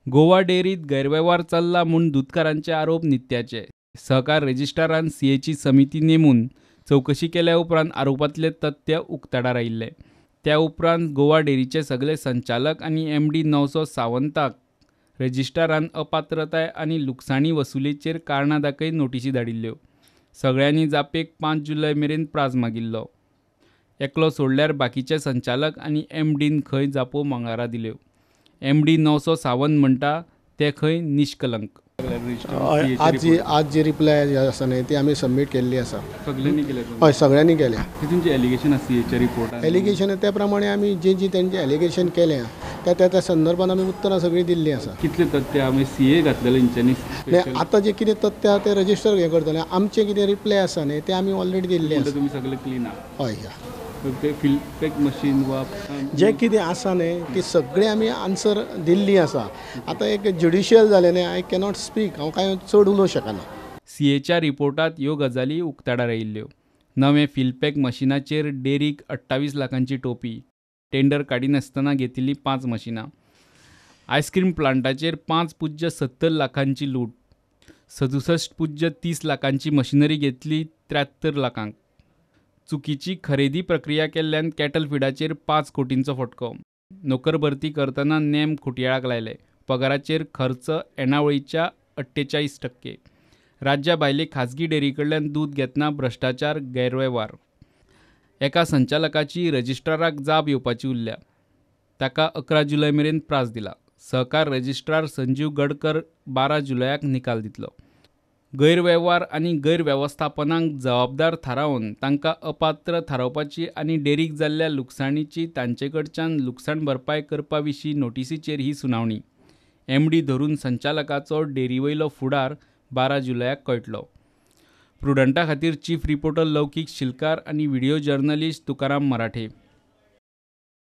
गोवा डेअरीत गैरवेव्हार चल्ला म्हूण दुदकारांचे आरोप नित्याचे. सहकार रजिस्ट्रारान सीएची समिती नेमून चवकशी केल्या उपरांत आरोपांतले तथ्य उक्ताडार आयिल्ले. त्या उपरांत गोवा डेअरीचे सगळे संचालक आनी एमडी नवसो सावंताक रजिस्ट्रारान अपात्रताय आनी लुकसाणी वसुलेचेर कारणां दाखय नोटिशी धाडिल्ल्यो. सगळ्यांनी जापेक 5 जुलय मेरेन प्राज मागिल्लो. एकलो सोडल्यार बाकीचे संचालक आनी एमडीन खंय जापो मंगळारा दिल्यो. एमडी नवसो सावंत म्हणटा ते खंय निष्कलंक. आज जी रिप्लाय आसा न्ही ती आमी सबमीट केल्ली आसा. सगळ्यांनी केल्या? हय, सगळ्यांनी केल्या. तितून एलिगेशन आसा सीएच्या रिपोर्टान? एलिगेशन त्या प्रमाणे आमी जे जी तेंचे एलिगेशन केल्या त्या त्या त्या संदर्भान आमी उत्तरां सगळीं दिल्लीं आसा. कितले तथ्य आमी सीए घातलेले तेंच्यांनी? आतां जे कितें तथ्य आसा तें रजिस्टर हें करतले. आमचें कितें रिप्लाय आसा न्ही तें आमी ऑलरेडी दिल्लें आसा. तुमी सगळें क्लीन आसा? हय. ते फिलपॅक मशीन वा जें कितें आसा न्ही ती सगळें आमी आन्सर दिल्ली आसा. आतां एक ज्युडिशियल जालें न्ही, I cannot speak, हांव कांय चड उलोवंक शकना. सीएच्या रिपोर्टांत ह्यो गजाली उक्ताडार आयिल्ल्यो. नवें फिलपॅक मशिनाचेर डेअरीक 28 लाखांची टोपी, टेंडर काडिनासतना घेतिल्लीं 5 मशिनां, आयस्क्रीम प्लांटाचेर 5.70 लाखांची लूट, 67.30 लाखांची मशिनरी घेतली 73 लाखांक, चुकीची खरेदी प्रक्रिया केल्ल्यान कॅटल फिडाचेर 5 कोटींचो फटको, नोकर भरती करतना नेम खुटयाळाक लायले, पगाराचेर खर्च येणावळीच्या 48%, राज्या भायले खाजगी डेअरी कडल्यान दूद घेतना भ्रश्टाचार गैरवेव्हार. एका संचालकाची रजिस्ट्राराक जाप येवपाची उरल्या. ताका 11 जुलय मेरेन प्रास दिला. सहकार रजिस्ट्रार संजीव गडकर 12 जुलयाक निकाल दितलो. गैरवेव्हार आनी गैरवेवस्थापनाक जबाबदार थारावन तांकां अपात्र थारावपाची आनी डेअरीक जाल्ल्या लुकसाणीची तांचे कडच्यान लुकसाण भरपाय करपा विशीं नोटिसीचेर ही सुनावणी. एमडी धरून संचालकाचो डेअरी वयलो फुडार 12 जुलयाक कळटलो. प्रुडंटा खातीर चीफ रिपोर्टर लौकीक शिलकार आनी व्हिडियो जर्नलिस्ट तुकाराम मराठे.